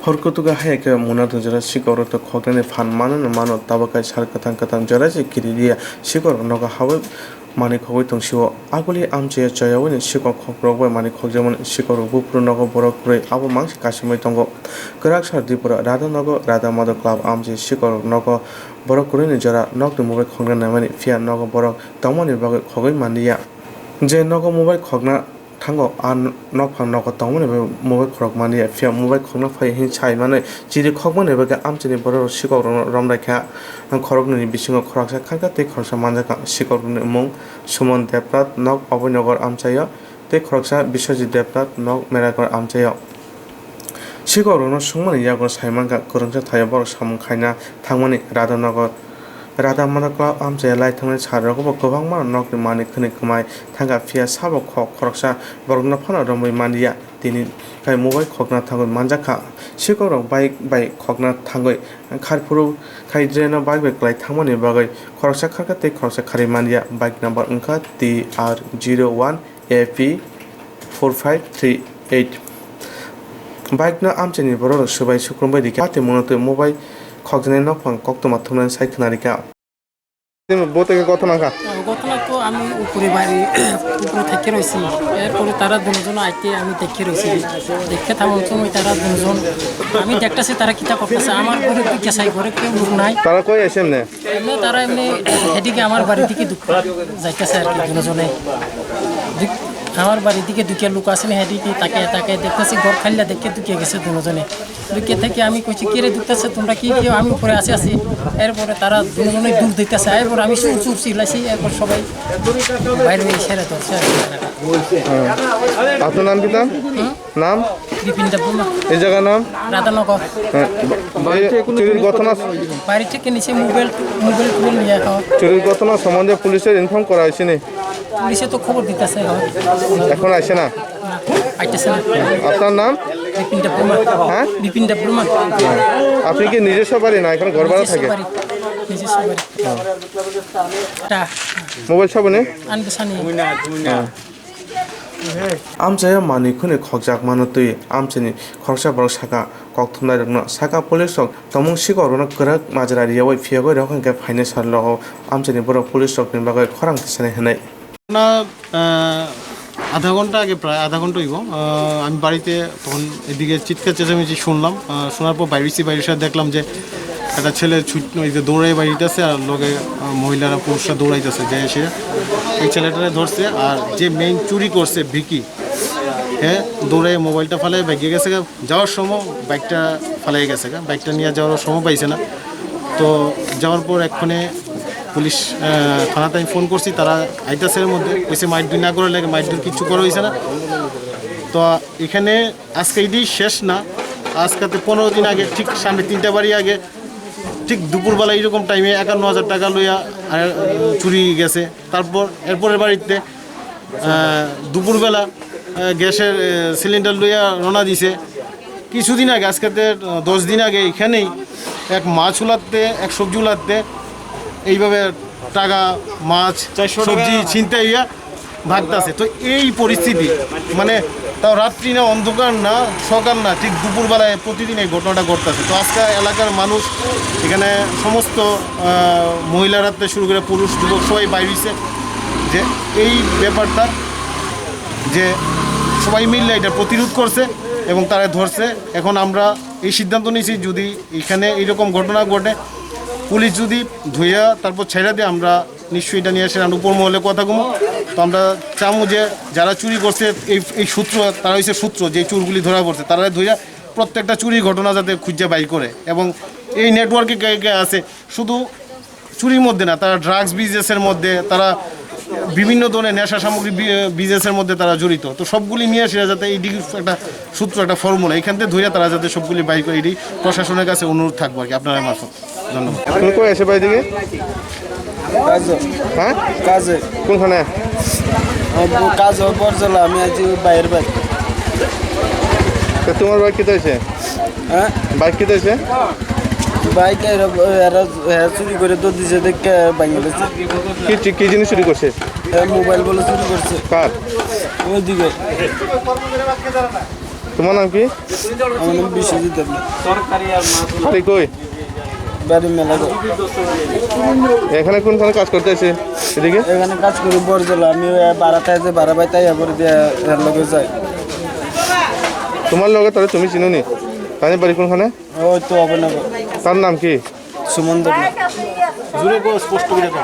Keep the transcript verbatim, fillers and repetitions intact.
Hor kutugo haya khe muna tong jora sikhok rok tei khoknani phan mano no mano, tabuk hai sal kwthang kwthang jora se kiri dia sikhok rok nogo hawi manwi khogwi tong sio. Aguli amchai choyawi ni sikhok khok rok bai manwi khokjakmani sikhok rok buphuru nogo borok kwrwi abo mangsi kasimwi tongo. Kwrak sar Tripura Radha nogo Radha Madhab Club amchai sikhok rok nogo borok kwrwi ni jora nokni mobile khokna naimani phiya nogo borok tongmani bagwi khogwi manliya. Je nogo mobile khokna thango, a nokphang nogo tongmani bai mobile khorok manliya, phiya mobile khokna phai hin sai manwi chiri khokmani bagwi amchaini borok rok sikhok rokno romlaikha. Khoroknwi ni bisingo khoroksa kharkha tei khoroksa manjakha. Sikhok rokni mung Suman Debnath, nok Aboi Nagar amchaio, tei khoroksa Biswajit Debnath, nok Meragar amchaio. Sikhok rokno swngmani yago sai mankha, kwrwngsa thaio borok samung khaina thangmani Radha Nagar, Radha Madhab Club amchaio lai thangnai sal rogo bo kwbangma nokni manwi khwnwi kwmai thangkha, phiya sabo kho khoroksa borokno phano romwi manliya, tini khai mobile khokna thangwi manjakha. Sikhok rok bike bai khokna thangwi kharphuru khai draino bike bai kwlai thangmani bagwi khoroksa kharkha tei khoroksa kharwi manliya, bike number wngkha T R zero one A P four five three eight. Bike no amchaini borok rok swbai sukrumbai rikha. Patwi mwnwi twi mobile khokjaknai nokphang koktwma thumnani sai khwna rikha. Bo থেকে কথা নাকা। ঘটনা তো আমি উপরে বাড়ি, উপরে থেকে রয়েছি। এরপরে তারা দুজন আইতে আমি দেখে রয়েছি। দেখে থামার সময় তারা দুজন, আমি দেখতেছি তারা কিতা করতেছে। আমার ঘরে দুইটা সাই ঘরে কেউ লোক নাই। তারা কই আছে এমনি? এমনি তারা এমনি এদিকে আমার বাড়ি দিকে দুঃখ যাইতেছে আর কি দুজনে। দুই-, আমার বাড়ির দিকে দুইটা লোক আছে না, এদিকে তাকে তাকে দেখতেছি ঘর খাইলা দেখে দুকে গেছে দুজনে। দুকে থেকে আমি কইছি, "কে রে দুকতেছে? তোমরা কি কেউ?" আমি উপরে আসি আসি। এরপরে তারা দুজনে দূর দিতেছে। এরপর আমি চুপ চুপ চিল্লাইছি। এরপর সবাই বাইরে হয়ে সেরে ধরছে আর কি। হ্যাঁ। আপনার নাম কি নাম? হুম? নাম? বিপিন দেববর্মা। এই জায়গার নাম? রাধানগর। হ্যাঁ। এই চুরির ঘটনা, বাড়ি থেকে নিচে মোবাইল, মোবাইল টোবাইল নিয়ে যাওয়া। চুরির ঘটনা সম্বন্ধে পুলিশের ইনফর্ম করা হয়েছে নি? পুলিশে তো খবর দিতেছে এখন। এখন আসে না? না, আইতেছে না। আপনার নাম? বিপিন দেববর্মা। হ্যাঁ? বিপিন দেববর্মা। আপনি কি নিজস্ব বাড়ি না এখন ঘর ভাড়া নিজস্ব থাকে? বাড়ি। নিজস্ব বাড়ি। তা মোবাইল সাবনে? আনবে সানি। হ্যাঁ। Amchaio manwi khwnwi khokjakmano twi amchaini khoroksa borok sakha, kokthumnairokno sakha, police rok tongmung sikhok rokno kwrak majra riyaui phiyogwi rok hwnkhe phainai sal rogo amchaini borok police rokni bagwi khorang tisani hwnwi. না, আহ, আধা ঘন্টা আগে, প্রায় আধা ঘন্টা হইব, আহ, আমি বাড়িতে তখন এদিকে চিৎকার চেঁচামেচি শুনলাম। আহ, শোনার পর বাইরে এসে, বাইরে এসে দেখলাম যে একটা ছেলে ছুট-, ওই যে দৌড়ে বাড়িতে আছে আর লগে, আহ, মহিলারা, পুরুষরা দৌড়াইতেছে, যে এসে এই ছেলেটারে ধরছে। আর যে মেইন চুরি করছে ভিকি, হ্যাঁ, দৌড়ে মোবাইলটা ফেলে বাইকে গেছে, যাওয়ার সময় বাইকটা ফেলাই গেছে, বাইকটা নিয়ে যাওয়ার সময় পাইছে না। তো যাওয়ার পর এক্ষণে পুলিশ, আহ, থানাতে আমি ফোন করছি, তারা আইতাছে এর মধ্যে, কইছে মাইর দুই না করার লাগে, মাইর দুই কিচ্ছু করা হয়েছে না। তো এখানে আজকে এটাই শেষ না, আজকে তো পনেরো দিন আগে, ঠিক সামনে তিনটা বাড়ি আগে, ঠিক দুপুরবেলা এরকম টাইমে একান্ন হাজার টাকা লইয়া, আহ, চুরি গেছে। তারপর এরপরের বাড়িতে আহ, দুপুরবেলা, আহ, গ্যাসের, আহ, সিলিন্ডার লইয়া রওনা দিছে। কিছুদিন আগে, আজকেতে, আহ, দশ দিন আগে এখানেই এক মাছ উলাতে, এক সবজি উলাতে এইভাবে টাকা, মাছ, চারশো টাকা। সবজি ছিনতাই হইয়া ভাগতাছে। তো এই পরিস্থিতি, মানে, তাও রাত্রি না, অন্ধকার না, সকাল না, ঠিক দুপুরবেলায় প্রতিদিন এই ঘটনাটা ঘটতেছে। তো আজকে এলাকার মানুষ, এখানে সমস্ত, আহ, মহিলারা থেকে শুরু করে পুরুষ, যুবক সবাই বাইর হইছে যে এই ব্যাপারটা, যে সবাই মিলে এটা প্রতিরোধ করছে এবং তারা ধরছে। এখন আমরা এই সিদ্ধান্ত নিয়েছি, যদি এখানে এইরকম ঘটনা ঘটে, পুলিশ যদি ধইয়া তারপর ছেড়ে দেয়, আমরা নিশ্চয়ই এটা নিয়ে এসে আমরা উপর মহলে কথা কমো। তো আমরা চামু যে যারা চুরি করছে, এই, এই সূত্র, তারা হচ্ছে সূত্র, যে চোরগুলি ধরা পড়ছে, তারা ধইয়া প্রত্যেকটা চুরির ঘটনা যাতে খুঁজে বাইর করে। এবং এই নেটওয়ার্কে কে কে আছে, শুধু চুরির মধ্যে না, তারা ড্রাগস বিজনেসের মধ্যে, তারা বিভিন্ন ধরনের নেশা সামগ্রী বি-, বিজনেসের মধ্যে তারা জড়িত। তো সবগুলি নিয়ে এসে যাতে এই ডিগ্রি একটা সূত্র, একটা ফর্মুলা, এখান থেকে ধরে তারা যাতে সবগুলি বাইর করে, এটি প্রশাসনের কাছে অনুরোধ থাকবো আর কি, আপনারা মারফত। ধন্যবাদ। তুমি কই আছে বাড়ি থেকে? কাজে। হ্যাঁ? কাজে। কোনখানে? ও, কাজ হয় বরজলা, আমি আছি ওই বাইরের বাড়ি। তো তোমার বাইক কিতা হয়েছে? হ্যাঁ? বাইক কিতা হয়েছে? বাইক এরা, এরা, এরা চুরি করে তো দিছে, দেখে ভাঙে দিছে। কি চি-, কি জিনিস চুরি করছে? এ, মোবাইল বলে চুরি করছে। কার? ওইদিকে। তোমার নাম কি? আমার নাম বিশ্বজিৎ দেবনাথ। বাড়ি কই? বাড়ি মেলাঘর। এখানে কোনখানে কাজ করতে আছে? এদিকে? এখানে কাজ করি বরজলা। আমি ওই বারাতে আছে, বারা বাই তাই এবার দিয়ে এর লগে যাই। তোমার লগে তাহলে তুমি চিনো নি? তাই বাড়ি কোনখানে? ওই তো অবনগর। তার নাম কি? সুমন দেবনাথ। জোরে কো, স্পষ্ট করে কো।